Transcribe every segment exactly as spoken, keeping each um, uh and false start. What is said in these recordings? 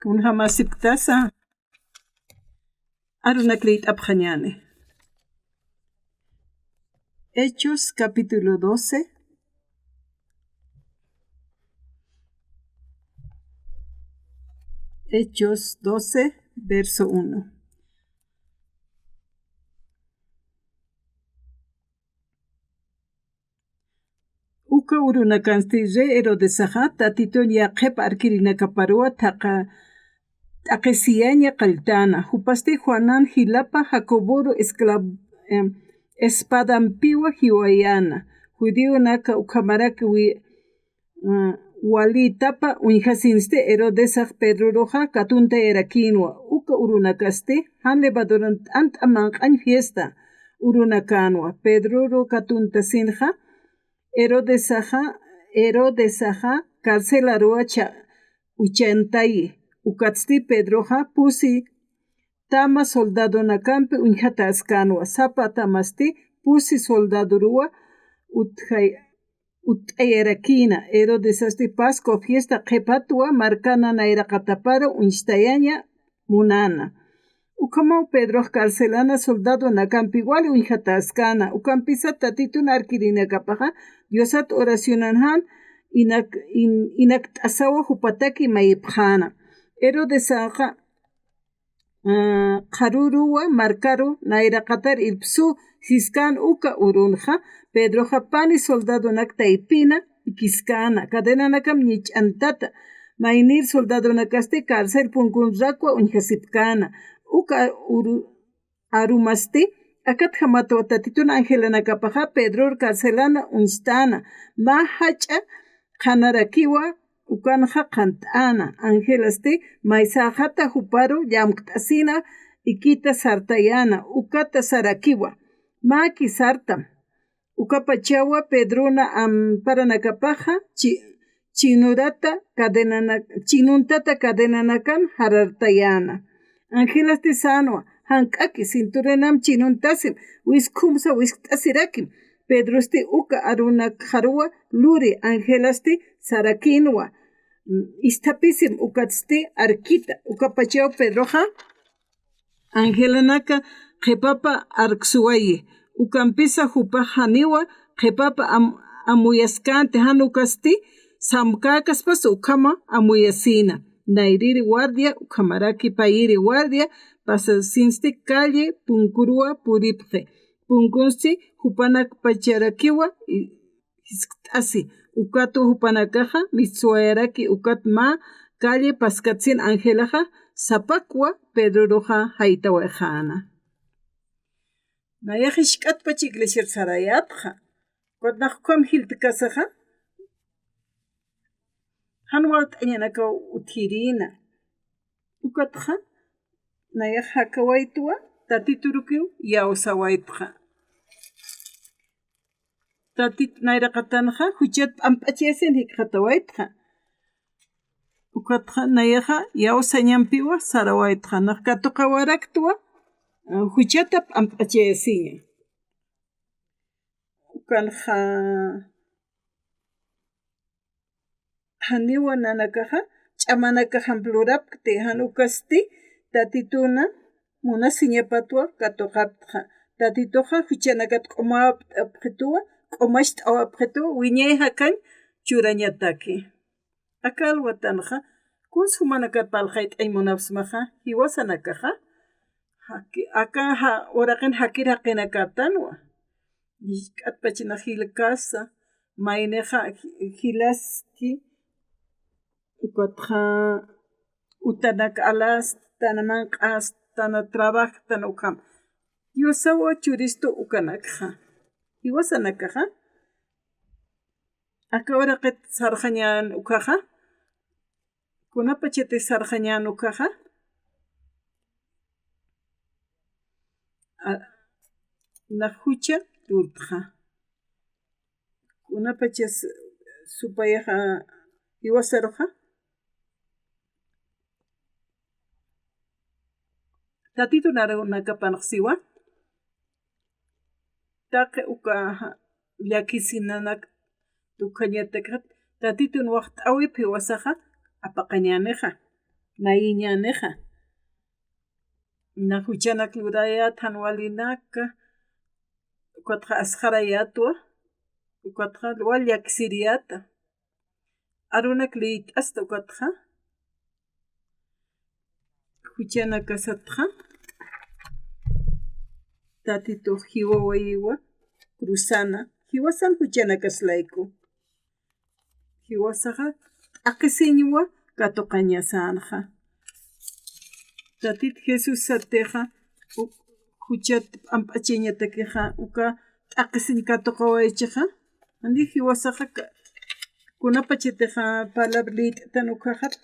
Kunjamasipktasa arunak liyt'apxañäni. Hechos capítulo doce. Hechos doce, verso uno. Uka urunakansti rey Herodesaxa Tatitun yaqhip arkirinakaparuwa thaqa t'aqhisiyaña qalltäna. Jupasti Juanan jilapa Jacoboru esclav-, em, espadampiwa jiwayäna. Judionaka ukhamarak wi-, mm, walïtapa uñjasinsti Herodesax Pedroruxa katuntayarakïnwa. Uka urunakasti jan levaduran t'ant'a manq'añ fiesta urunakänwa. Pedroru katuntasinxa Herodesaxa, Herodesaxa carcelaruwa cha-, uchantayi. Ukatsti Pedroxa pusi tama soldadonakampi uñjatäskänwa. Sapa tamasti pusi soldadoruwa utjay-, utt'ayarakïna. Herodesasti Pascua fiesta qhipatwa markana nayraqataparu uñstayaña munäna. Ukhamaw Pedrox carcelana soldadonakampi wali uñjatäskäna. Ukampisa Tatitun arkirinakapaxa Diosat oracionan jan inak-, in-, inakt'asawa jupataki mayipxäna. Herodesaxa, ah, qharuruwa markaru nayraqatar irpsu siskän uka urunxa, Pedroxa pani soldadonak taypina ikiskäna, cadenanakam ñich'antata, maynir soldadonakasti carcel punkunrakwa uñjasipkäna. Uka uru-, arumasti, akatjamatwa Tatitun angelanakapaxa Pedror carcelana uñstäna, mä jach'a qhanarakiwa ukanxa qhant'äna. Angelasti maysäxata juparu llamkt'asina ikita sartayäna, ukata sarakiwa: Mäki sartam. Ukapachawa Pedrona amparanakapaxa chi-, chinurata cadenana-, chinuntata cadenanakan jarartayäna. Angelasti sänwa: Jank'aki, cinturanam chinuntasim, wiskhumsa wiskt'asirakim. Pedrosti uka arunakxaruwa luri, angelasti sarakïnwa: Isthapisim. Ukatsti arkita. Ukapachaw Pedroxa angelanaka qhipapa arksuwayi. Ukampisa jupax janiwa qhipapa am-, amuyaskänti, jan ukasti samkäkaspas ukhama amuyasïna. Nayrïri guardia, ukhamaraki payïri guardia pasasinsti calle punkuruwa puripxi. Punkunsti jupanakpacharakiwa i-, jiskt'asi. Ukatwa jupanakaxa mistsuwayaraki ukat mä calle paskatsin angelaxa sapakwa Pedroruxa jaytawayxäna. Nayax jisk'atpach iglesiar sarayätxa. Ukat nax ukham jiltkasaxa jan walt'añanakaw utjirïna. Ukatxa nayax jakawaytwa, Tatiturukiw iyawsawaytxa. Tatit nayraqatanxa juchat p'amp'achayasin jikxatawaytxa. Ukatxa nayaxa iyawsañampiwa sarawaytxa. Nax katuqawaraktwa, eh, juchata p'amp'achayasiña. Ukanxa janiwa nanakaxa ch'amanakaxamp lurapkti, jan ukasti Tatituna munasiñapatwa katuqaptxa. Tatituxa juchanakat q'umawapt'apxituwa, q'umacht'awapxituwa, wiñay jakañ churañataki. Aka alwatanxa, kuns jumanakat parlxayt'añ munapsmaxa, jiwasanakaxa, jaki-, aka ja-, uraqin jakir jaqinakatanwa. Jisk'atpachinax jilkasa, maynixa ji-, jilaski, ukatxa utanak alas, tana manq'as, tana trabajtan ukham. Diosawa churistu ukanakxa. Jiwasanakaxa, aka uraqit sarxañän ukhaxa, kunapachati sarxañän ukhaxa, a, nax jucha lurtxa. Kunapachas supayaxa jiwasaruxa. Tatitun arunakapanx siwa. Taqi uka llakisinanak tukjañatakat, Tatitun waxt'äwip jiwasaxa apaqañänixa. nayiñänixa. Na juchanak lurayät jan walinaka, ukatxa asxarayätwa, ukatxa wal llaksiriyäta. Arunak liyt'asta ukatxa, juchanakasatxa, Tatitux jiwawayiwa cruzana, jiwasan juchanakas layku. Jiwasaxa t'aqhisiñwa katuqañasänxa. Tatit Jesús satixa, u-, juchat p'amp'achañatakixa, uka t'aqhisiñ katuqawayichixa, jani jiwasaxa ka-, kunapachatixa palabra liyt'tan ukhaxat,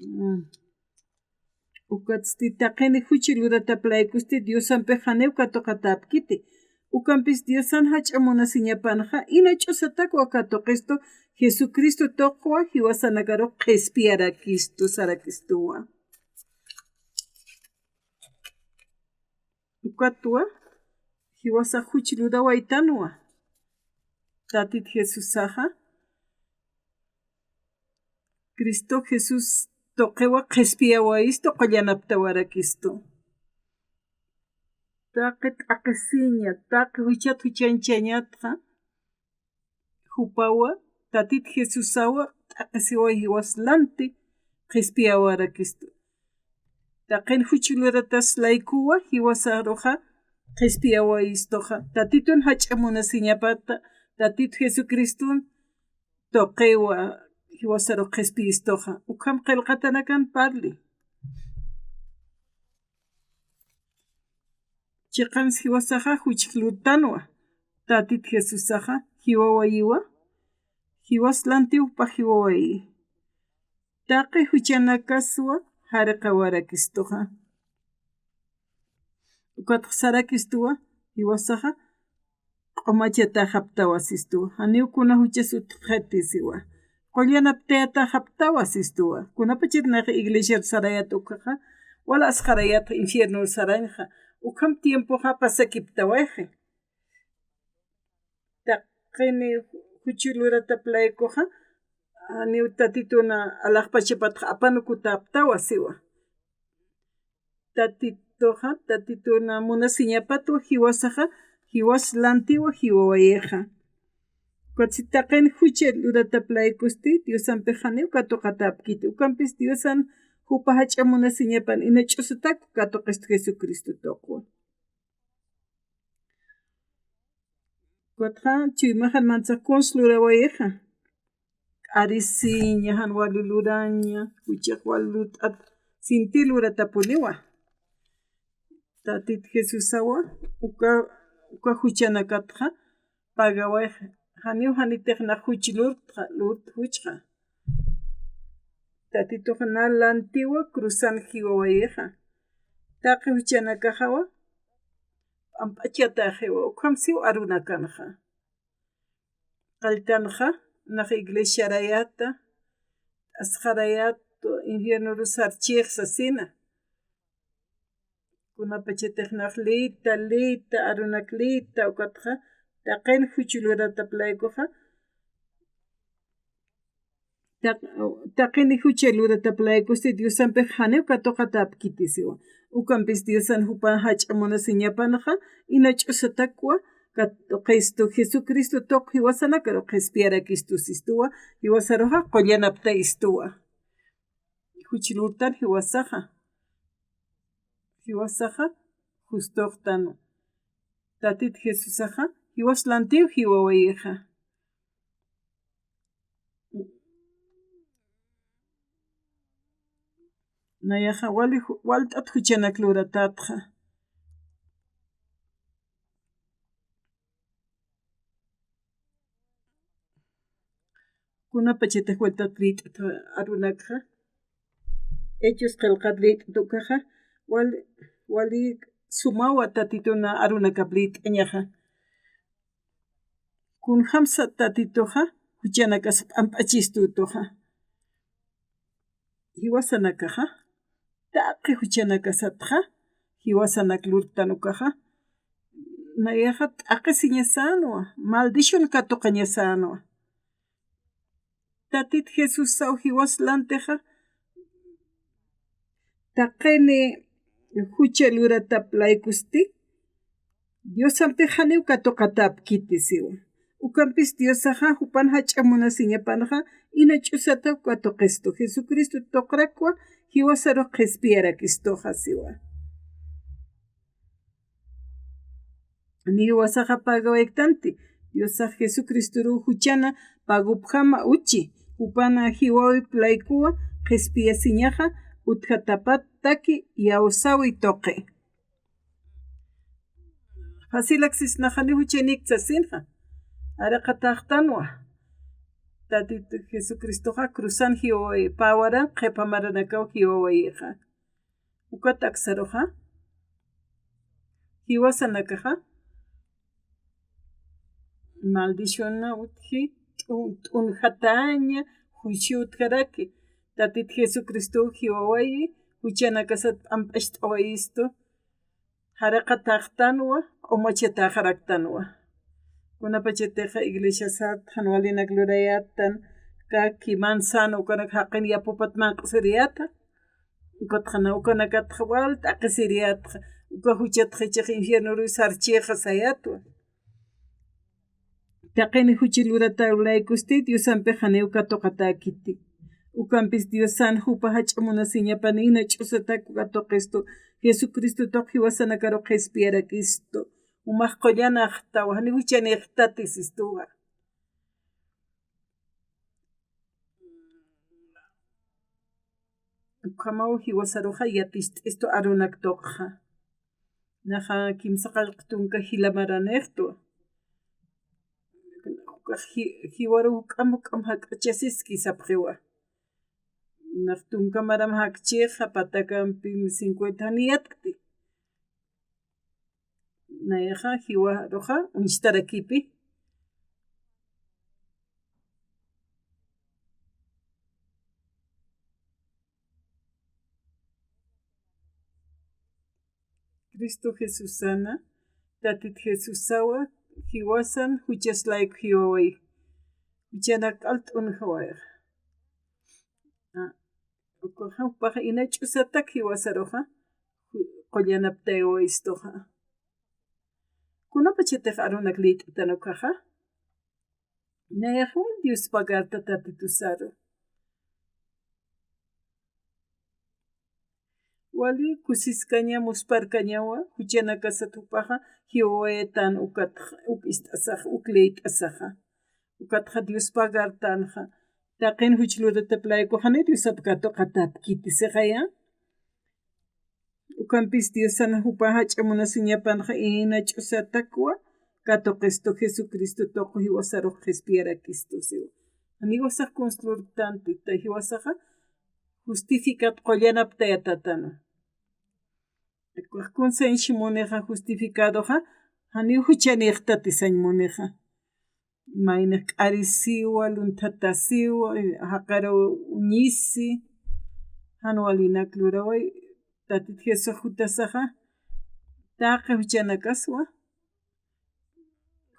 mm, ukatsti taqini juch luratap laykusti Diosampix janiw katuqatäpkiti. Ukampis Diosan jach'a munasiñapanxa, ina ch'usatakwa katuqistu Jesucristo tuqwa jiwasanakarux qhispiyarakistu sarakistuwa. Ukatwa, jiwasax juch lurawaytanwa. Tatit Jesusaxa, Cristo Jesús tuqiwa qhispiyawayistu qullanaptawarakistu. Taqi t'aqhisiña, taqi juchat juchañchañatxa, jupawa, Tatit Jesusawa, t'aqhisiwa jiwas lanti, qhispiyawarakistu. Taqin juch luratas laykuwa, jiwasaruxa, qhispiyawayistuxa. Tatitun jach'a munasiñapata, Tatit Jesucristun, tuqiwa, jiwasarux qhispiyistuxa. Ukham qillqatanakan parli. Chiqans jiwasaxa juch lurtanwa. Tatit Jesusaxa jiwawayiwa. Jiwas lantiw jupax jiwawayi. Taqi juchanakaswa jariqawarakistuxa. Ukatxa sarakistuwa, jiwasaxa q'umachataxaptawa sistuwa. Janiw kuna juchas utjxiti siwa. Qullanaptayataxaptawa sistuwa. Kunapachatix nax iglesiar sarayät ukhaxa, wal asxarayät infiernor sarañxa. Ukham tiempoxa pasakiptawayxi. Taqini juch luratap laykuxa, janiw Tatituna alaxpachapatxa apanukutäptawa siwa. Tatituxa, Tatituna munasiñapatwa jiwasaxa, jiwas lantiwa jiwawayixa. Ukatsi taqin juch luratap laykusti, Diosampix janiw katuqatäpkiti. Ukampis Diosan jupa jach'a munasiñapan ina ch'usatak katuqistu Jesucristo tuqwa. Ukatxa, chuymaxan mansa kuns lurawayixa. K'arisiña, jan wali luraña, juchax wal lurt'at, sinti luratapuniwa. Tatit Jesusawa, uka, uka juchanakatxa, pagawayxa, janiw janitix nax juch lurtxa, lurt juchxa. Tatituxa na lantiwa cruzan jiwawayixa. Taqi juchanakaxawa, p'amp'achataxiwa, ukham siw arunakanxa. Qalltanxa, nax iglesiarayäta, asxarayät, infiernoru sarchix sasina. Kunapachatix nax liyta, liyta, arunak liyta, ukatxa, taqin juch luratap laykuxa, taq-, taqini juch luratap laykusti Diosampix janiw katuqatäpkiti siwa. Ukampis Diosan jupa jach'a munasiñapanxa, ina ch'usatakwa, katuqistu Jesucristo tuq jiwasanakaru qhispiyarakistu sistuwa, jiwasaruxa qullanaptayistuwa. Juch lurtan jiwasaxa. Jiwasaxa justuxtan. Tatit Jesusaxa jiwas lantiw jiwawayixa. Nayaxa wali ju-, walt'at juchanak luratätxa. Kunapachatix walt'at liyt'at arunakxa. Hechos qillqat liyt'at ukaxa. Wal-, wali sumawa Tatituna arunakap liyt'añaxa. Kunjamsa Tatituxa, juchanakas p'amp'achistutuxa. Jiwasanakaxa, taqi juchanakasatxa, jiwasanak lurtan ukaxa, nayaxa t'aqhisiñasänwa, maldición katuqañasänwa. Tatit Jesusaw jiwas lantixa, Taqini jucha luratap laykusti, Diosampix janiw katuqatäpkiti siwa. Ukampis Diosaxa jupan jach'a munasiñapanxa ina ch'usataw katuqistu, Jesucristo tuqrakwa jiwasarux qhispiyarakistuxa siwa. Ni jiwasaxa pagawayktanti, Diosax Jesucristoruw juchana pagupjama uchi, jupana jiwawip laykuwa qhispiyasiñaxa utjatapat taki yawsawi tuqi. Facilak sisnaxa ni juchanik sasinxa. Araqataxtanwa. Tatit Jesucristoxa cruzan jiwawayi, pä waran qhipa maranakaw jiwawayixa. Ukat aksaruxa, jiwasanakaxa maldición utji, t'un-, t'unjataña, juicio utjaraki. Tatit Jesucristow jiwawayi, juchanakasat p'amp'acht'awayistu, jaraqataxtanwa, q'umachataxaraktanwa. Kunapachatixa iglesiasat jan walinak lurayätan, kaki manzana ukanak jaqin yapupat manq'siriyäta, ukatxa na ukanakatxa wal t'aqhisiriyätxa, uka juchatxa jichhax infiernoruw sarchixa sayätwa. Taqini juchi lurataw laykusti Diosampix janiw katuqatäkiti. Ukampis Diosan jupa jach'a munasiñapan ina ch'usatak katuqistu, Jesucristo tuq jiwasanakaru qhispiyarakistu. Jumax qullan axtawa, janiw juchanïxtati sistuwa. Ukhamaw jiwasaruxa yaticht'istu arunak tuqxa. Naxa kimsa qallq tunka jila maranïxtwa. Ji-, jiwaru juk'amp juk'amp jak'achasiski sapxiwa. Nax tunka maram jakchixa patakampi cincuenta janiyatkti. Nayaxa jiwaruxa uñstarakipi. Cristo Jesusana, Tatit Jesusawa, jiwasan juchas layku jiwaway. Juchanak alt'un jawayxa. A, ukaxa jupaxa ina ch'usatak jiwasaruxa, ju-, qullanaptaywayistuxa. Kunapachatix arunak liyt'atan ukaxa. Nayax wal Dios pagarta Tatitusaru. Wali kusiskaña, musparkañawa, juchanakasat jupaxa jiwawaytan ukatxa, uk ist'asaxa, uk liyt'asaxa. Ukatxa Dios pagartanxa. Taqin juch luratap laykuxa ni Diosap katuqatäpkiti sixaya. Ukampis Diosan jupa jach'a munasiñapanxa ina ch'usatakwa katuqistu, Jesucristo tuqu jiwasarux qhispiyarakistu siwa. Janiw jiwasax kuns lurtanti, ta jiwasaxa justificat qullanaptayatatanwa. Kunsañ munixa justificadoxa, janiw juchanïxtati sañ munixa. Mayni k'arisiwa, lunthatasiwa, jaqaru uñisi, jan walinak luraway, Tatit Jesusax jutasaxa, taqi juchanakaswa,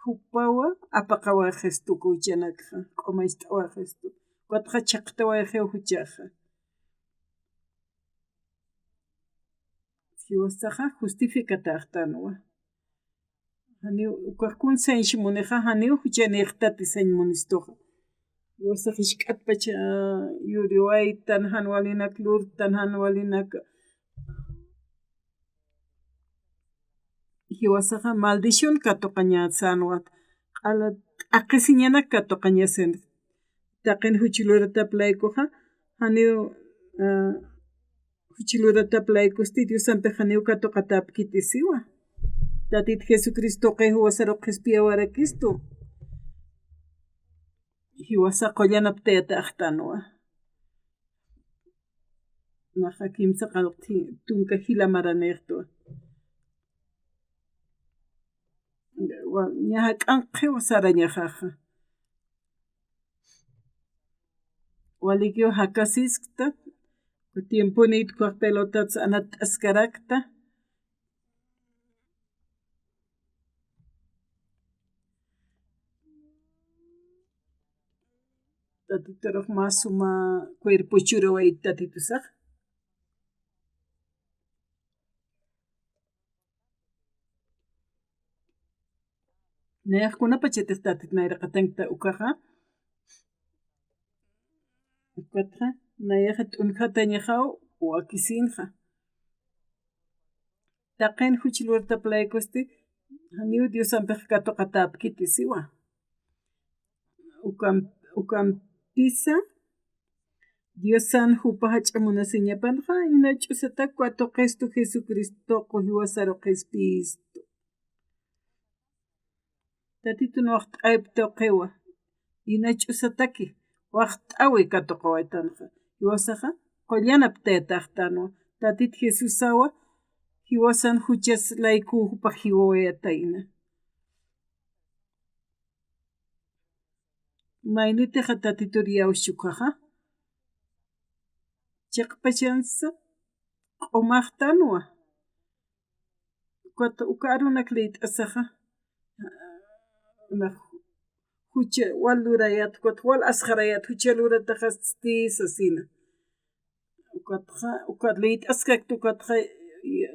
jupawa apaqawayistu uka juchanakxa, q'umacht'awayistu, ukatxa chhaqtawayixiw juchaxa. Jiwasaxa justificatäxtanwa. Janiw, ukax kunsañ munixa, janiw juchanïxtati sañ munistuxa. Jiwasax jisk'atpacha yuriwaytan, jan walinak lurtan, jan walinak. Jiwasaxa maldición katuqañasänwa. Q'ala t'aqhisiñanak katuqañasin. Taqin juch luratap laykuxa, janiw, a, juch luratap laykusti Diosampix janiw katuqatäpkiti siwa. Tatit Jesucristo tuqi jiwasaru qhispiyawarakistu. Jiwasa qullanaptayataxtanwa. Naxa kimsa qallq tunka jila maranïxtwa. Wa-, ña jak'anqhiw sarañaxaxa. Walikiw jakasiskta, tiemponït ukax pelotats anatt'askarakta. Tatiturux mä suma cuerpo churawayt Tatitusax. Nayax kunapachatix Tatit nayraqatankta ukaxa, ukatxa nayaxa t'unjatañaxaw wakisinxa. Taqin juch lurtap laykusti janiw Diosampix katuqatäpkiti siwa. Ukam, ukampisa Diosan jupa jach'a munasiñapanxa, ina ch'usatak katuqistu Jesucristo tuqu jiwasaru qhispistu. Tatitun waxt'äwip tuqiwa, ina ch'usataki waxt'äwi katuqawaytanxa. Jiwasaxa qullan aptayataxtanwa. Tatit Jesusawa jiwasan juchas laykuw jupax jiwawayatayna. Maynitixa Tatitur iyawschi ukaxa, chiqpachansa q'umaxtanwa. Ukat uka arunak liyt'asaxa, nax jucha wal lurayät, ukat wal asxarayät, jucha lurataxasti sasina. Ukatxa, ukat liyt'askakta ukatxa,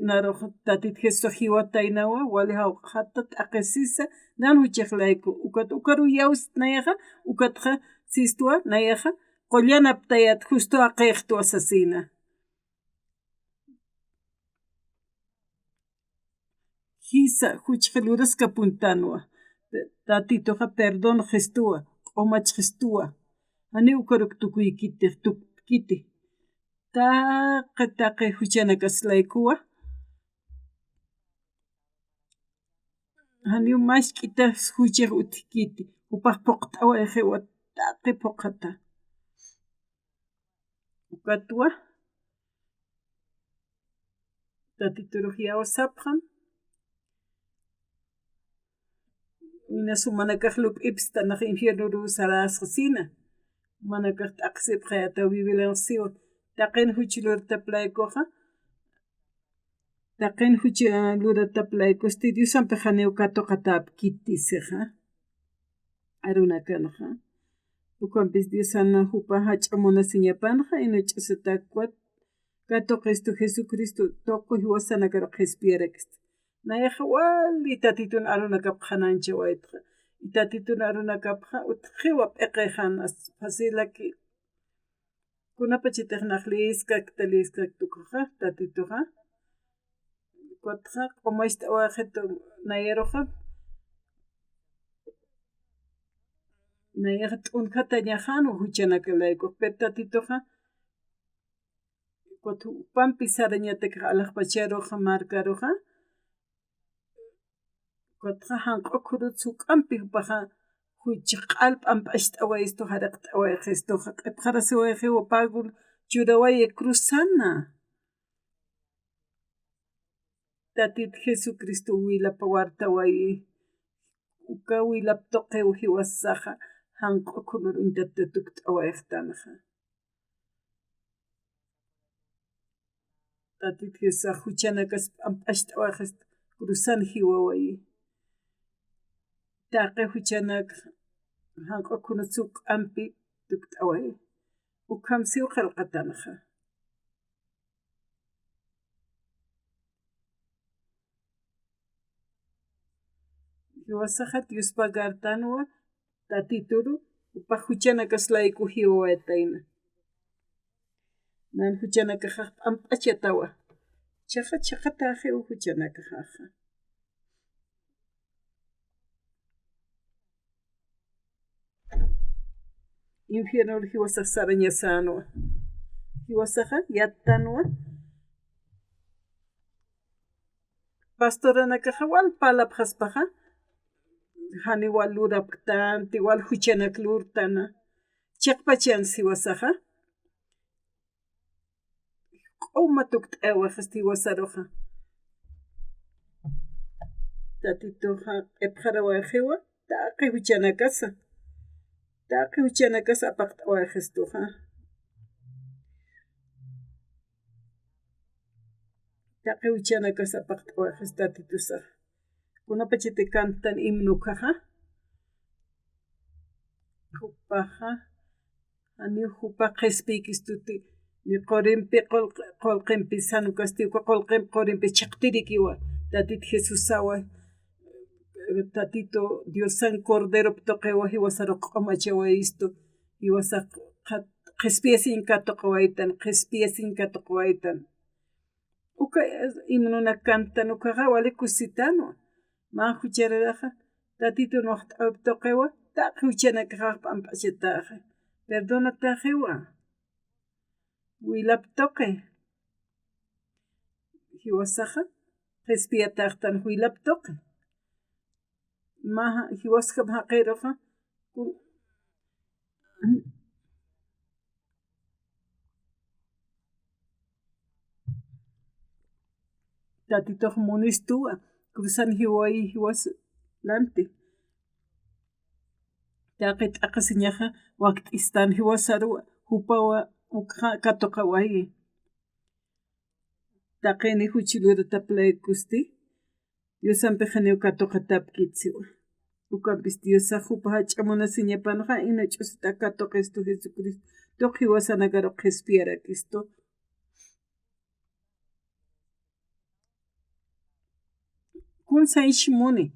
narux Tatit Jesusax jiwataynawa, wali jawq'xata t'aqhisisa, nan juchax layku. Ukat ukaru iyawsit nayaxa, ukatxa sistwa nayaxa, qullan aptayät, justu jaqïxtwa sasina. Jisa, juchxa luraskapuntanwa. Tatituxa perdonxistuwa, q'umachxistuwa. Janiw ukaruk tukuykiti, tukkiti. Taqi, taqi juchanakas laykuwa. Janiw mask'itas juchax utjkiti. Jupax phuqt'awayxiwa taqi phuqhata. Ukatwa Tatiturux iyawsapxam, inas jumanakax lup'ipstanax infiernoruw sarasxasina. Jumanakax t'aqhisipxayätaw Biblianx siwa. Taqin juch lurtap laykuxa, taqin juch, ah, lurtap laykusti Diosampix janiw katuqatäpkiti sixa. Arunakanxa. Ukampis Diosan jupa jach'a munasiñapanxa, ina ch'usatak katuqistu Jesucristo tuqu jiwasanakaru qhispiyarakista. Nayaxa wali Tatitun arunakap qhanañchawaytxa. Y Tatitun arunakapxa utjiwa p'iqixan, as facilaki. Kunapachatix nax lïskakta, lïskakta ukaxa, Tatituxa. Ukatxa q'umacht'awayxitu nayaruxa. Nayaxa t'unjatañaxänwa juchanaka laykux, pero Tatituxa, ukat jupampi sarañatakix alaxpacharuxa, markaruxa. Ukatxa janq'u khurut juk'ampi jupaxa, juch q'al p'amp'acht'awayistu, jariqt'awayxistuxa, q'ipxarasiwayxiwa, pago churawayi cruzana. Tatit Jesucristo wilap wartawayi, uka wilap tuqiw jiwasaxa, janq'u khurur uñtata tukt'awayxtanxa. Tatit Jesusax juchanakas p'amp'acht'awayxist cruzan jiwawayi. Taqi juchanak janq'u khurut juk'ampi tukt'awayi. Ukham siw qillqatanxa. Jiwasaxa Diospa cartanwa, Tatituru, jupax juchanakas layku jiwawayatayna. Nan juchanakaxax p'amp'achatawa. Chhaqa, chhaqataxiw juchanakaxaxa. Infiernor jiwasax sarañasänwa. Jiwasaxa yattanwa. Pastoranakaxa wal parlapxaspaxa, janiw wal lurapktanti, wal juchanak lurtana. Chiqpachansa jiwasaxa q'uma tukt'awayxist jiwasaruxa. Tatituxa q'ipxarawayxiwa, taqi juchanakasa. Taqi juchanakasa apaqt'awayxistuxa. Taqi juchanakasa apaqt'awayxist Tatitusa. Kunapachati kantan himno ukaxa. Jupaxa, janiw jupa qhispiykistuti, ni qurimpi, qul-, qullqimpi, jan ukasti uka qullqimpi, qurimpi chhiqtirikiwa, Tatit Jesusawa, Tatitu Diosan Corderop tuqiwa, jiwasaru q'umachawayistu, jiwasax qhispiyasiñ katuqawaytan, qhispiyasiñ katuqawaytan. Uka himnona cantan ukaxa wali kusitanwa. Mä juchararaxa Tatitun waxt'awip tuqiwa, taqi juchanakaxax p'amp'achatäxi. Perdonatäxiwa. Wilap tuqi. Jiwasaxa qhispiyatäxtan wilap tuqi. Mä jiwasjam jaqiruxa, Tatitux munistuwa, cruzan jiwayi jiwas lanti. Taqi t'aqhisiñaxa wakt'istan jiwasaruwa, jupawa ukxa katuqawayi. Taqini juchilurataplaykasti, Diosampixa janiw katuqatäpkit siwa. Ukampis Diosax jupa jach'a munasiñapanxa, ina ch'usita katuqistu Jesucristo, tuq jiwasanakaru qhispiyarakistu. Kun sañch muni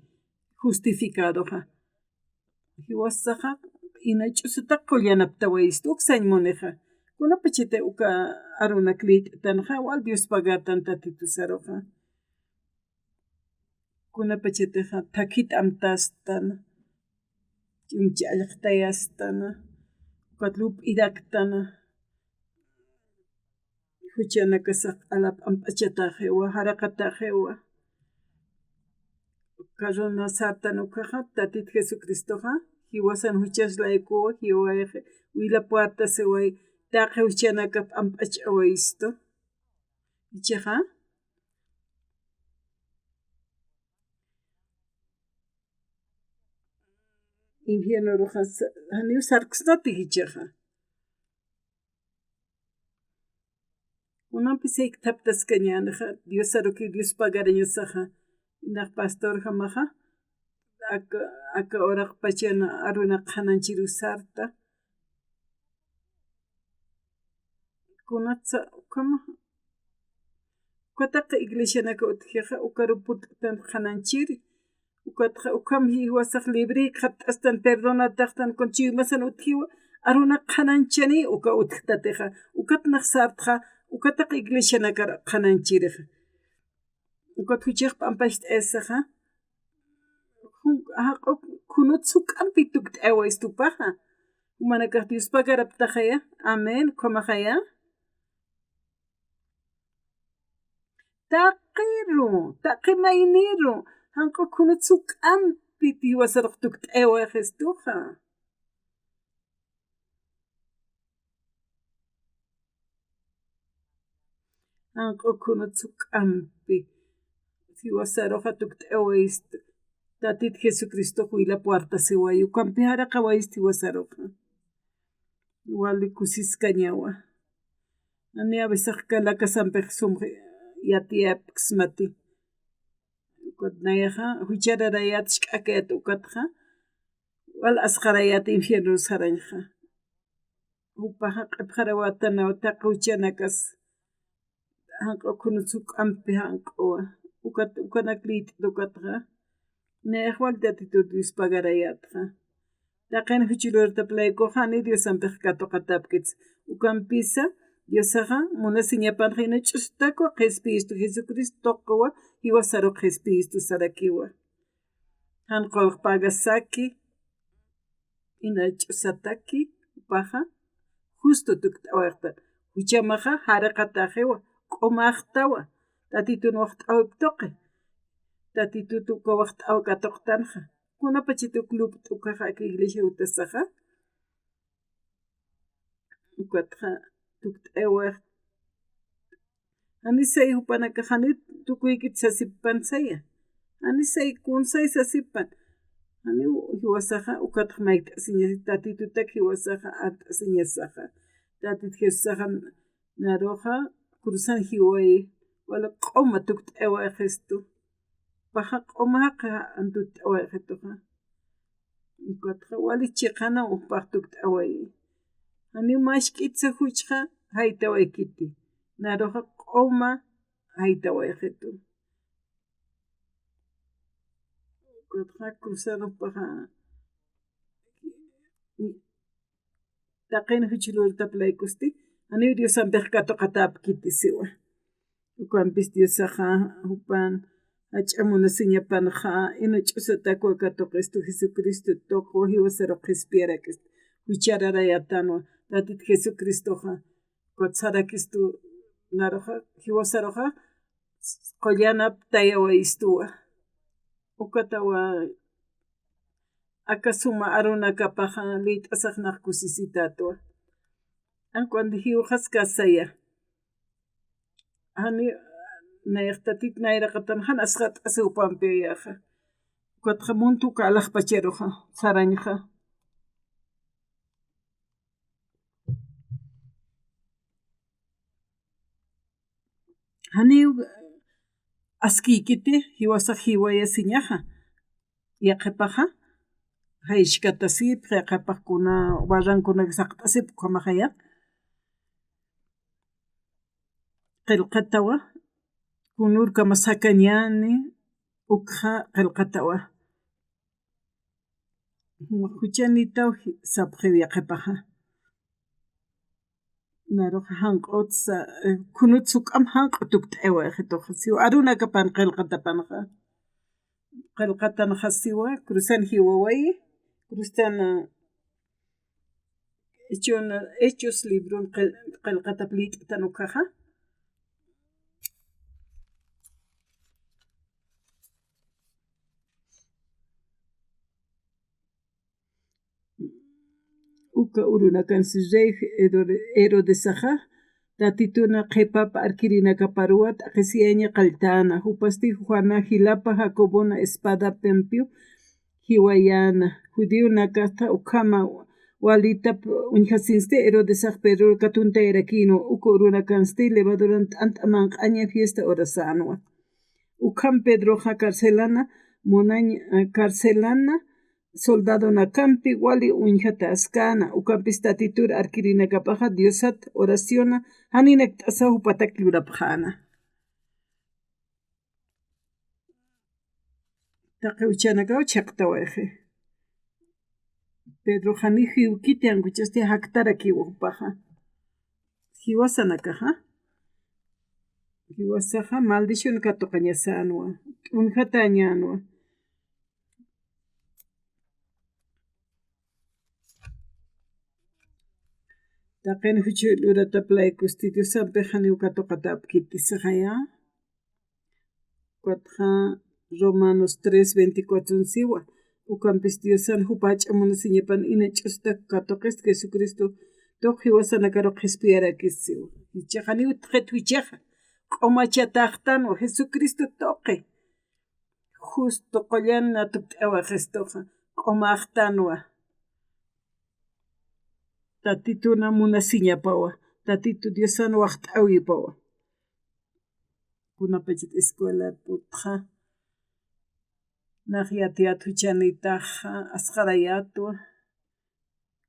justificadoxa. Jiwasaxa ina ch'usita qullanaptawayistu, uk sañ munixa. Kunapachati uka arunak liyt'tanxa, wal Dios pagatan Tatitusaruxa. Kunapachatixa thakhit amtastana, ch'umchi allqtayastana, ukat lup'iraktana, juchanakasax q'ala p'amp'achatäxiwa, jaraqatäxiwa. Karuna sartan ukaxa, Tatit Jesucristoxa, jiwasan juchas laykuwa, jiwayxi wilap wartasiway, taqi juchanaka p'amp'ach'awayistu. Jichhaxa, infiernoruxa sa-, janiw sarksnati jichhaxa. Kunampi sayktaptaskañänixa, Diosaruki Dios pagarañasaxa, inax pastorjamaxa, aka, aka uraqpachana arunak qhananchiru sarta. Kunatsa ukhama, ukataqa iglesianaka utjixa, ukaru purt'tan qhananchiri. Ukatxa, ukham jiwasax libre jikxatt'astan, perdonataxtan, kun chuymasan utjiwa, arunak qhananchani, uka utjtatixa, ukat nax sartxa, ukataqa iglesianakar qhananchirixa. Ukat juchax p'ampacht'ayasaxa, jun, jaq'uk khunut suk'ampi tukt'ayawayistu jupaxa. Jumanakax Dios pagaraptaxaya. Amén. Ukhamaxaya. Taqiru, taqi mayniru, janq'u khunut suk'ampi jiwasarux tukt'ayawayistuxa. Janq'u khunut suk'ampi jiwasaruxa tukt'ayawayistu. Tatit Jesucristox wilap wartasiwayi, ukampi jaraqawayistu jiwasaruxa. Wali kusiskañawa. Jani a veces aka lakasampix sum yatiyapksmati. Ukat nayaxa juchararayät, jisk'akayät ukatxa, wal asqarayät infierno sarañxa. Jupaxa q'ipxarawätanaw taqi juchanakas, janq'u khunut suk'ampi janq'uwa. Ukat, ukanak liyt'it ukatxa, nayax wal Tatitur Dios pagarayätxa. Taqin juchilurtaplaykuxa jani Diosampix katuqatäpkitsa. Ukampisa, Diosaxa munasiñapanxa ina ch'usutakwa qhispiyistu Jesucristo tuqiwa, jiwasaru qhispiyistu sarakiwa. Jan qullq pagasaki, ina ch'usataki, jupaxa justo tukt'awayxtan. Juchamaxa jaraqataxiwa, q'umaxtawa, Tatitun waxt'awip tuqi. Tatitut uka waxt'aw katuqtanxa. Kunapachat uk lup't'ukaxa aka iglesia utasaxa, ukatxa tukt'ayawax. Janisay jupanakax jani tukuykit sasipan saya. Janisay kunsay sasipan. Jani jiwasaxa ukatxa mayt'asiñasa, Tatitutak jiwasaxa art'asiñasaxa. Tatit Jesusaxa naruxa cruzan jiwayi, wali q'uma tukt'ayawayistu. Jupaxa q'uma jaqi jan tukt'awayituxa. Ukatxa wali chiqanaw jupax tukt'awayi. Janiw mask'itsa juchxa jaytawaykiti. Naruxa q'uma jaytawayitu. Ukatxa cruzado jupaxa, taqin juch lurtap laykusti, janiw Diosampix katuqatäpkiti siwa. Ukampis Diosaxa jupan jach'a munasiñapanxa, ina ch'usatakwa katuqistu Jesucristo tuqu jiwasaru qhispiyarakista, juchararayatanwa, Tatit Jesucristoxa, ukat sarakistu naruxa, jiwasaruxa, qullanap tayawayistuwa. Ukatawa, aka suma arunakapaxa liyt'asaxnax kusisitätwa. Ankundi jiwxaskasaya. Jani, nayax Tatit nayraqatan jan asxat'asi jupampi ayaxa. Ukatxa muntu uka alaxpacharuxa, sarañxa. Janiw askïkiti, jiwasax jiwayasiñaxa. Yaqhipaxa, jaychkatasipxi, yaqhipax kuna barranconak saqt'asip ukhamaxaya. Qillqatawa, kunürkama sakañäni, ukxa qillqatawa. Juchanïtaw sapxiw yaqhipaxa. Narux janq'ut sa, eh, kunut suk'am janq'u tukt'ayawayixistuxa. Siw arunakapan qillqatapanxa. Qillqatanxa siwa, cruzan jiwawayi, cruztan, eh, Hechon, Hechos libron qil-, qillqatap liyt'atan ukhaxa. Uka urunakansi rey Herode-, Herodesaxa, Tatituna qhipap arkirinakaparuwa t'aqhisiyaña qalltäna, jupasti Juana, jilapa Jacobona espadapimpiw jiwayäna. Judionakata ukhama walitap uñjasinsti, Herodesax Pedror katuntayarakinwa, uka urunakansti levaduran t'ant'a manq'aña fiesta urasänwa. Ukham Pedroxa carcelana munañ, eh, carcelana soldadonakampi wali uñjatäskäna, ukampis Tatitur arkirinakapaxa Diosat oraciona janinakt'asa jupatak lurapxäna. Taqi uchanakaw chhaqtawayxi. Pedroxa ni jiwkiti, ankuchasti jaktarakiwa jupaxa. Jiwasanakaxa. Jiwasaxa maldición katuqañasänwa, t'unjatäñänwa. Taqin juch luratap laykusti Diosampix janiw katuqatäpkiti sixaya. Ukatxa Romanos tres veinticuatro siwa. Ukampis Diosan jupa jach'a munasiñapan ina ch'usatak katuqist Jesucristo tuq jiwasanakaru qhispiyarakist siwa. Jichhax janiw utjxit juchaxa. Q'umachatäxtanwa Jesucristo tuqi. Justo qullan tukt'awayixistuxa, q'umäxtanwa. Tatituna munasiñapawa, Tatitu Diosan waxt'äwipawa. Kunapachat escuela putxa, nax yatiyät juchanïtaxa asqarayätwa.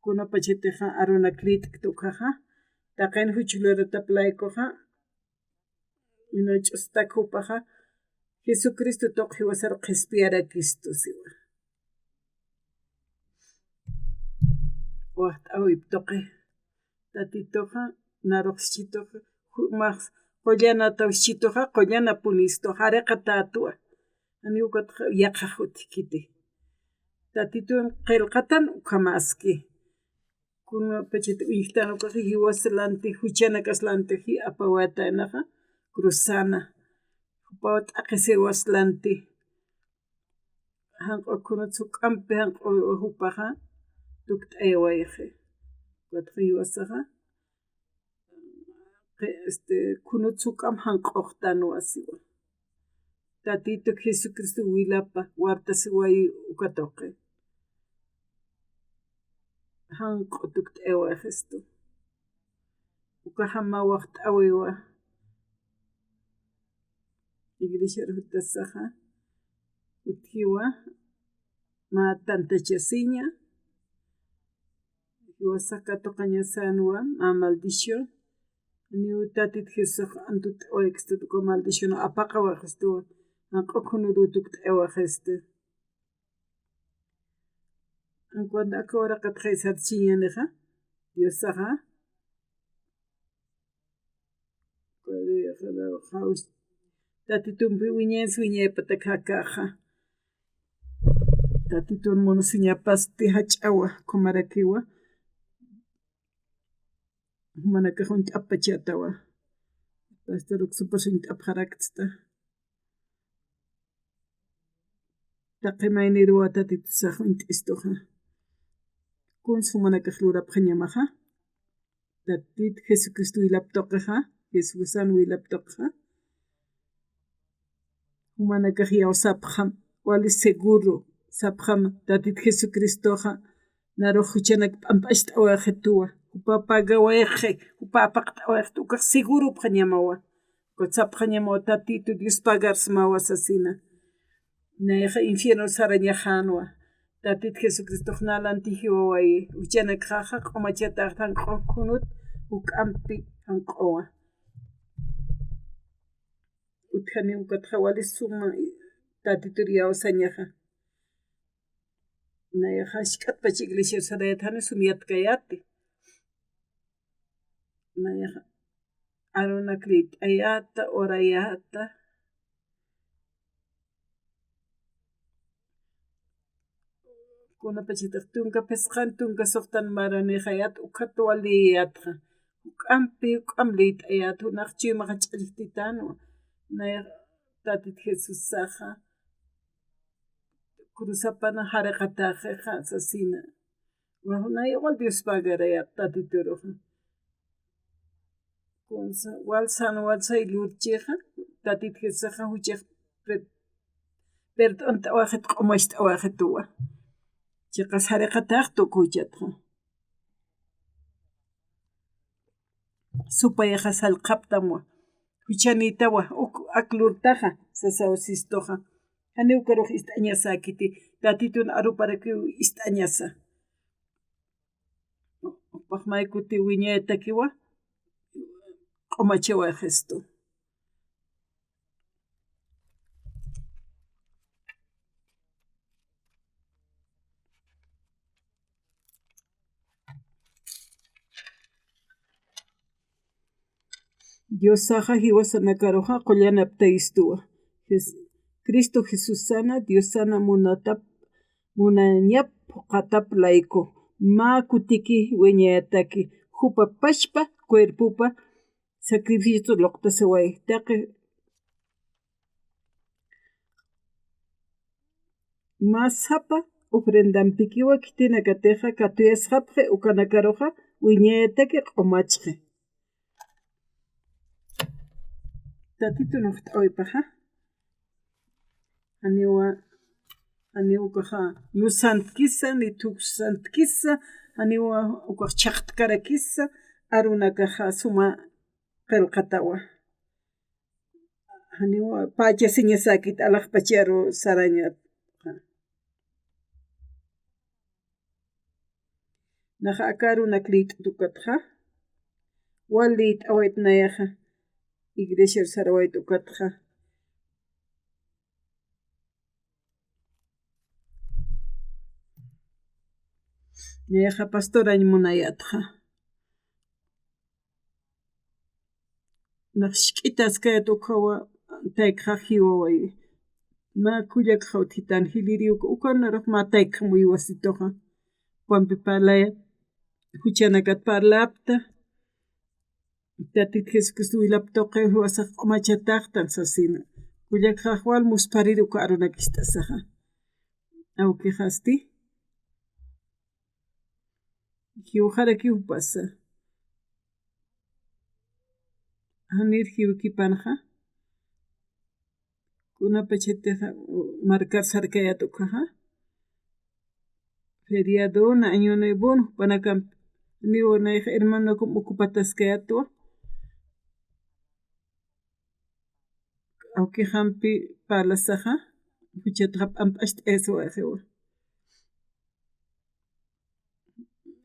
Kunapachatixa arunak lït'kta ukhaxa, taqin juch luratap laykuxa, ina ch'usatak jupaxa, Jesucristo tuq jiwasaru qhispiyarakistu siwa. Waxt'äwip tuqi. Tatituxa, narux sichituxa, jumax qullanataw sichituxa, qullanapunistu, jariqatätwa. Janiw ukatxa yaqhax utjkiti. Tatitun qillqatan ukhamäski. Kunapachat uñjtan ukaxa jiwas lanti, juchanakas lanti, ji apawayätaynaxa, cruzana. Jupaw t'aqhisiwas lanti. Janq'u kunut suk'ampi janq'u jupaxa tukt'ayawayxi. Ukatxa jiwasaxa, qi-, este, kunut suk'am janq'uxtanwa siwa. Tatituk Jesucristo wilapa wartasiwayi uka tuqi. Janq'u tukt'ayawayxistu. Ukaxa mä waxt'äwiwa. Iglesiar jutasaxa utjiwa mä tantachasiña, jiwasax katuqañasänwa mä maldición. Janiw Tatit Jesusax antut'awaykistu, uka maldición apaqawayixistuwa, janq'u kunürü tukt'ayawayxistu. Cuando aka uraqat jaysarchiñänixa, Diosaxa, Tatitumpi wiñañs wiñaypatak jakaxa. Tatitun munasiñapasti jach'awa, ukhamarakiwa. Jumanakax uñt'apachätawa. Pastor uksupas uñt'apxarakta. Taqi mayniruwa Tatitusax uñt'istuxa. Kuns jumanakax lurapxañamaxa. Tatit Jesucristo wilap tuqixa, Jesucristoan wilap tuqixa. Jumanakax iyawsapxam, wali seguro sapxam, Tatit Jesucristoxa narux juchanak p'amp'acht'awayxituwa, jupa pagawayxi, jupa apaqt'awayxitu, ukax segurupxañamawa. Ukat sapxañamawa, Tatitu Dios pagarsmawa sasina. Nayaxa infierno sarañaxänwa. Tatit Jesucristox nä lanti jiwawayi, juchanakxaxa q'umachataxta janq'u khunut, juk'ampi janq'uwa. Utjaniw ukatxa wali suma Tatitur iyawsañaxa. Nayaxa jisk'atpach iglesiar sarayät jani sum yatkayäti. Nayaxa arunak lït'ayäta, orayäta. Kunapachatix tunka phisqan, tunka suxtan maranixayät, ukhat waliyätxa. Juk'ampi, juk'am lït'ayät, junax chuymaxa ch'allxtitänwa. Nayax Tatit Jesusaxa cruzapana jariqatäxixa sasina. Wal juna igual Dios pagarayät Tatituruxa. Kunsa, wal san, wal say lurchixa, Tatit Jesusaxa juchax per-, perdontawaxit, q'umacht'awaxituwa. Chiqas jariqatäxta uk juchatxa. Supayaxa sallqaptamwa. Juchanïtawa, uk ak lurtaxa, sasaw Sistuxa. Janiw ukarux ist'añasäkiti, Tatitun aruparakiw ist'añasa. Jupax may kuti wiñayatakiwa, q'umachawayxistu. Diosaxa jiwasanakaruxa qullan aptayistuwa. Jes-, Cristo Jesusana Diosana munatap, munañap phuqatap layku, mä kutiki wiñayataki, jupa pachpa cuerpopa sacrificio luqtasiway. Taqi mä sapa ofrendampikiwa khitinakatixa katuyasxapxi, ukanakaruxa wiñayataki q'umachxi. Tatitun uñt'awipaxa. Janiwa, janiw ukaxa yusantkisa, ni thukssantkisa, janiwa ukax chhaqtkarakisa, arunakaxa suma qillqatawa. Janiwa pachasiñasäkit alaxpacharu sarañat. Naxa aka arunak lït'ut ukatxa, wal lït'awayt nayaxa, iglesiar sarawayt ukatxa. Nayaxa pastorañ munayätxa. Nax jisk'itaskayät ukhawa, taykxax jiwawayi. Mä kullakxaw thitan jilïriw uka, ukanarux mä taykxam uywasituxa. Jupanpi parlaya, juchanakat parlapta. Tatit Jesucristo wilap tuqiw jiwasax q'umachataxtan sasina. Kullakxax wal musphariri uka arunak ist'asaxa. Awkixasti. Jiwxarakiw jupasa. Janir jiwkipanxa. Kunapachatixa markar sarkayät ukhaxa. Feriadona, año nuevona, jupanakampi. Janiw nayax hermanokum ocupataskayätwa. Awkixampi parlasaxa, juchatxa p'amp'acht'ayasiwayxiwa.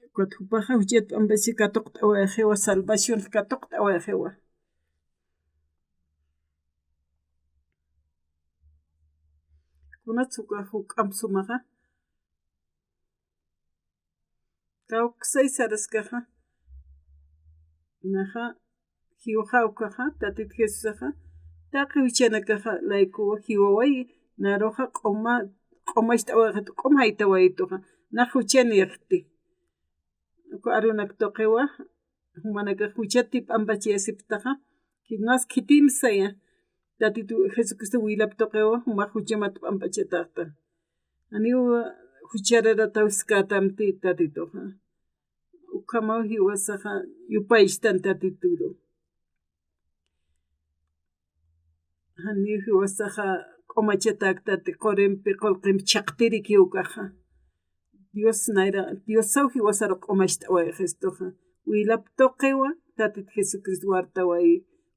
Ukat jupaxa juchat p'amp'achi katuqt'awayxiwa, salvación katuqt'awayxiwa. Kunats ukax juk'amp sumaxa. Kawksay saraskaxa. Naxa, jiwxa ukaxa, Tatit Jesusaxa, taqi juchanakaxa laykuwa jiwawayi, naruxa q'uma, q'umacht'awayxit, q'um jaytawayituxa, nax juchanïxti. Uka arunak tuqiwa, jumanakax juchat p'ampachayasiptaxa, jinas khitim saya, Tatitu Jesucristo wilap tuqiwa, jumax juchamat p'ampachataxta. Janiw juchararataw skätamti Tatituxa. Ukhamaw jiwasaxa yupaychtan Tatituru. Janiw jiwasaxa q'umachatäktati qurimpi qullqimp chhaqtirikiw ukaxa. Dios nayra, Diosaw jiwasaru q'umacht'awayxistuxa. Wilap tuqiwa, Tatit Jesucristo wartawayi,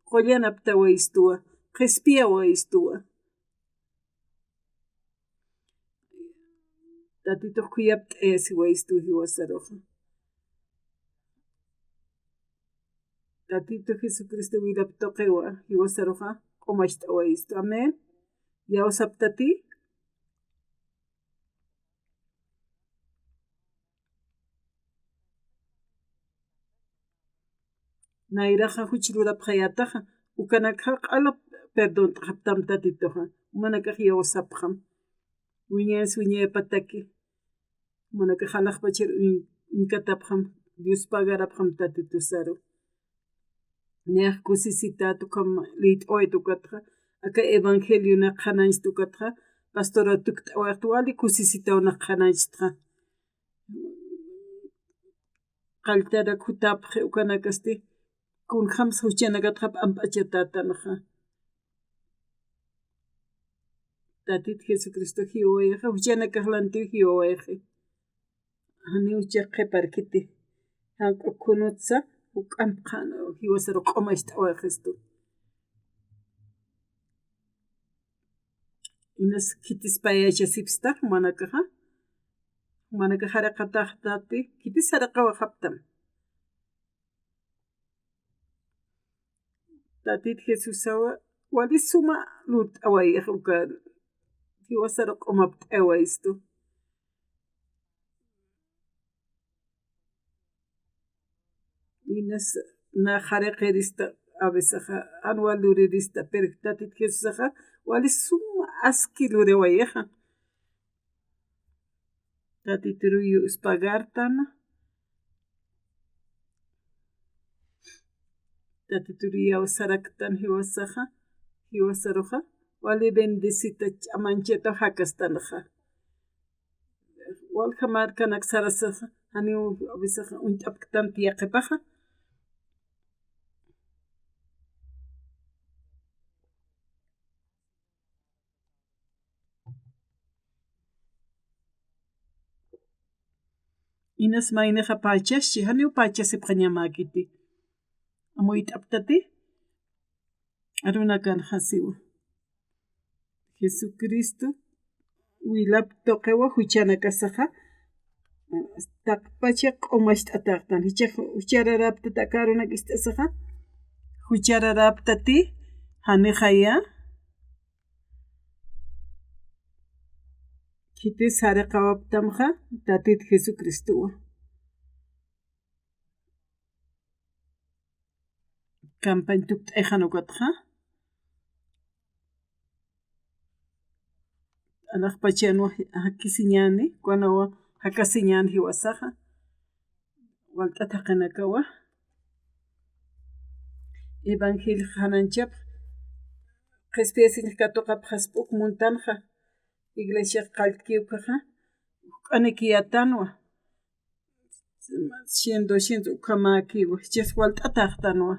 qullanaptawayistuwa, qhispiyawayistuwa. Tatitux khuyapt'ayasiwayistu jiwasaruxa. Tatitu Jesucristo wilap tuqiwa jiwasaruxa q'umacht'awayistu. Amén. Yawsaptati. Nayraxa juch lurapxayätaxa, ukanakxa q'ala perdont'xaptam Tatituxa, jumanakax yawsapxam. Wiñayas wiñayapataki, jumanakax alaxpachar uñ-, uñkatapxam, Dios pagarapxam Tatitusaru. Nayax kusisität ukham liyt'awayt ukatxa, aka evangelionak qhanañcht ukatxa, pastoraw tukt'awayxt wali kusisitawnak qhanañchtxa. Qalltarak jutapxi ukanakasti, kunjams juchanakatxa p'amp'achatätanxa. Tatit Jesucristo jiwawayixa, juchanakax lantiw jiwawayxi. Janiw chiqa qhiparkiti. Janq'u kunutsa, juk'amp qhan, jiwasaru q'umacht'awayxistu. Inas khitispayachasipsta, jumanakaxa. Jumanakax jariqataxtati, khitis jariqawaxaptam. Tatit Jesusawa, wali suma lurt'awayixa uka, jiwasaru q'umapt'awayistu. Inas na jariqirista, a veces jan wal lurirista, pero Tatit Jesusaxa, wali suma aski lurawayixa. Tatituru yuspagartan. Tatituru yawsaraktan jiwasaxa, jiwasaruxa, wali bendecita ch'amanchata jakastanxa. Walja markanak sarasaxa, janiw a veces uñt'apktanti yaqhipaxa. Inas maynixa pachaschi, janiw pachasipxañamäkiti. Amuyt'aptati, arunakanxa siwa. Jesucristo wilap tuqiwa juchanakasaxa, taqpacha q'umacht'atäxtan. Jichhax juchararaptati aka arunak ist'asaxa, juchararaptati, janixaya, khitis jariqawaptamxa, Tatit Jesucristowa. Campañ tukt'ayxan ukatxa. Alaxpachanwa jakisiñäni, ukanawa jakasiñäni jiwasaxa. Walt'at jaqinakawa. Evangelio qhananchapx, qhispiyasiñ katuqapxaspa uk muntanxa. Iglesiax qalltki ukaxa, juk'anikiyätanwa. Cien, doscientos ukhamäkiwa, jichhax walt'atäxtanwa.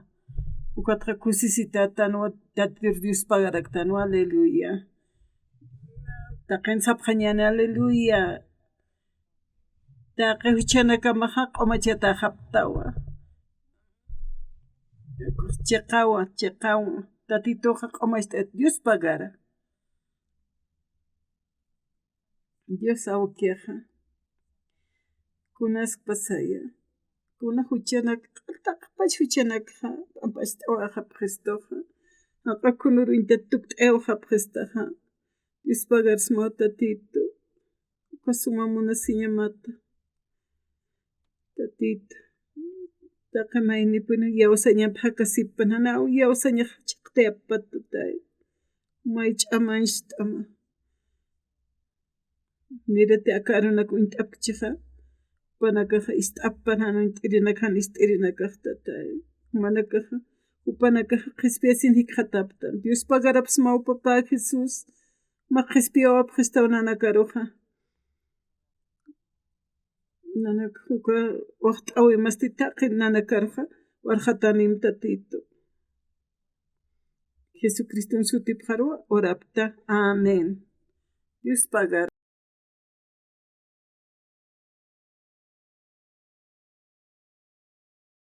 Ukatxa kusisitätanwa, Tatir Dios pagaraktanwa, aleluya. Taqin sapxañäni, aleluya. Taqi juchanakamaxa q'umachatäxaptawa. Chiqawa, chiqawa. Tatituxa q'umacht'at Dios pagara. Dios awkixa, kunaskpasaya, kuna juchanak, taqpach juchanakxa, p'amp'acht'awayxapxistuxa, janq'u kunur uñtat tukt'ayawayxapxistaxa, Dios pagarsmaw Tatitu, uka suma munasiñamata. Tatita, taqi maynipuni yawsañamp jakasippan, janaw yawsañax chhaqtayappat, tatay. May ch'amancht'ama. Nirati aka arunak uñt'apkchixa, jupanakaxa ist'appan jan uñt'irinakax, jan ist'irinakax, tatay. Jumanakaxa, jupanakaxa qhispiyasin jikxataptan. Dios pagarapxsmaw, papá Jesús. Mä qhispiyawapxistaw nanakaruxa. Nanak uka waxt'äwimasti taqi nanakaruxa warxatanim, Tatitu. Jesucriston sutipxaruw urapta. Amén. Dios pagar.